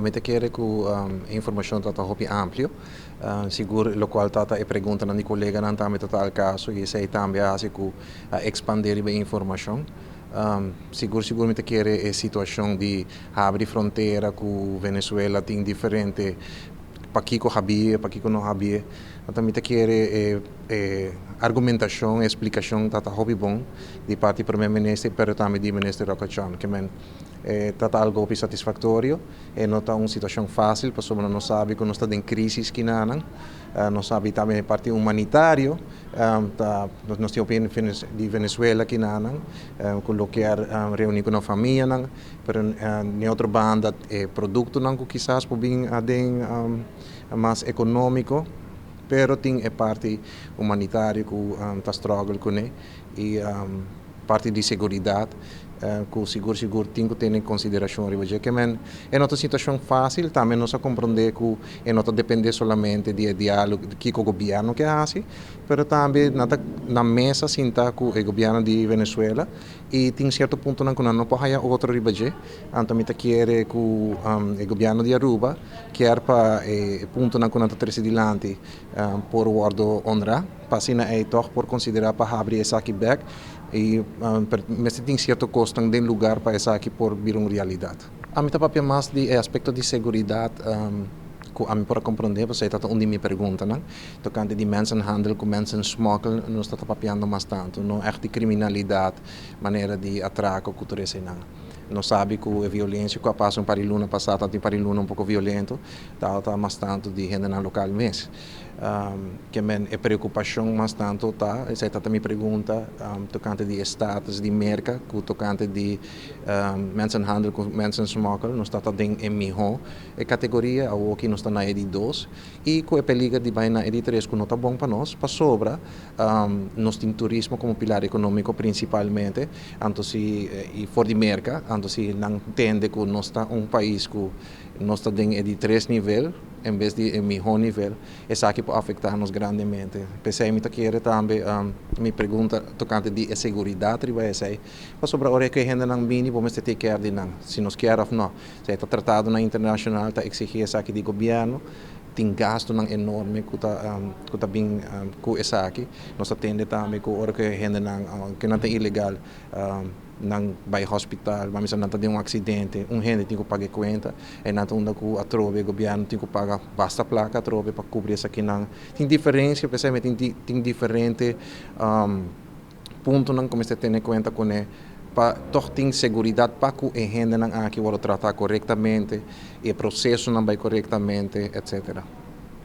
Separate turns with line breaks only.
Mi ta kere ku e informashon ta ta hopi amplio. Sigur lokual ta ta e preguntanan di koleganan tambe ta ta al kaso i esei tambe a hasi ku a ekspandé riba e informashon. Sigur sigur mi ta kere e situashon di habri frontera ku Venezuela tin diferente pakiko habié, pakiko no habié. Anto mi ta kere e e argumentashon, e splikashon ta ta hopi bon di parti Prome Minister pero tambe di Minister Rocachon. Ke men e ta ta algo hopi satisfaktorio. E no ta un situashon fásil pasobra nos sabi ku nos ta den krísis kinanan. Nos sabi tambe e parti humanitario ta nos tin hopi hende di Venezuela kinanan ku lo kier reuní ku nan famianan. Pero den otro banda e produktonan ku kisas por bin aden mas ekonómiko pero tin e parti humanitario ku ta struggle kuné i parti di seguridat ku sigur sigur tin ku tene konsiderashon riba dje. Ke men e no ta un situashon fásil, tambe nos a komprondé ku e no ta dependé solamente di e diálogo di kiko gobièrnu ke hasi, pero tambe nan ta na mesa sinta ku e gobièrnu di Venezuela i tin sierto puntonan ku nan no por haya otro riba dje. Anto mi ta kere ku e gobièrnu di Aruba kier pa e puntonan ku nan ta trese dilanti por wòrdu honrá, pa asina ei tòg por konsiderá pa habri esaki bèk i mester tin sierto kosnan den lugar pa esaki por bira un realidat. Ami ta papia mas di e aspekto di seguridat ku ami por a komprondé, pasobra e ta ta un di mi preguntanan tokante di mensenhandel ku mensensmokkel nos ta ta papiando mas tantu, no ègt di kriminalidat manera di atrako ku tur eseinan. Nos sabi ku e violensia ku a pasa un par di luna pasá ta tin par di luna un poko violento, tabata mas tantu di hendenan lokal mes. Ke men e preokupashon mas tantu ta, esei ta ta mi pregunta, tokante di e status di Merka ku tokante di mensenhandel ku mensensmokkel, nos ta ta den e mihó e kategoria, awoki nos ta na e di dos i ku e peliger di bai na e di tres ku no ta bon pa nos pasobra nos tin turismo komo pilar ekonómiko prinsipalmente, anto si i for di Merka, anto si nan tende ku nos ta un pais ku nos ta den e di tres nivel en bes di e mihó nivel, esaki por afektá nos grandemente. P'esei mi ta kere tambe mi pregunta tokante di e seguridat riba esei, pasobra ora ku e hendenan bini bo mester take care di nan, si nos kier òf no. Si e ta tratadonan internashonal ta eksigí esaki di gobièrnu, tin gastunan enorme ku ta ku ta bin ku esaki. Nos ta tende tambe ku ora ku e hendenan ku nan ta ilegal nan bai hospital, ban bisa nan ta den un aksidente, un hende tin ku paga e kuenta, e nan ta unda ku atrobe gobièrnu tin ku paga basta plaka atrobe pa kubri esakinan. Tin diferensia, p'esei mi tin tin diferente puntonan ku mester tene kuenta kuné pa tòg tin seguridat pa ku e hendenan aki wòrdu tratá korektamente, e prosesonan bai korektamente, etsetera.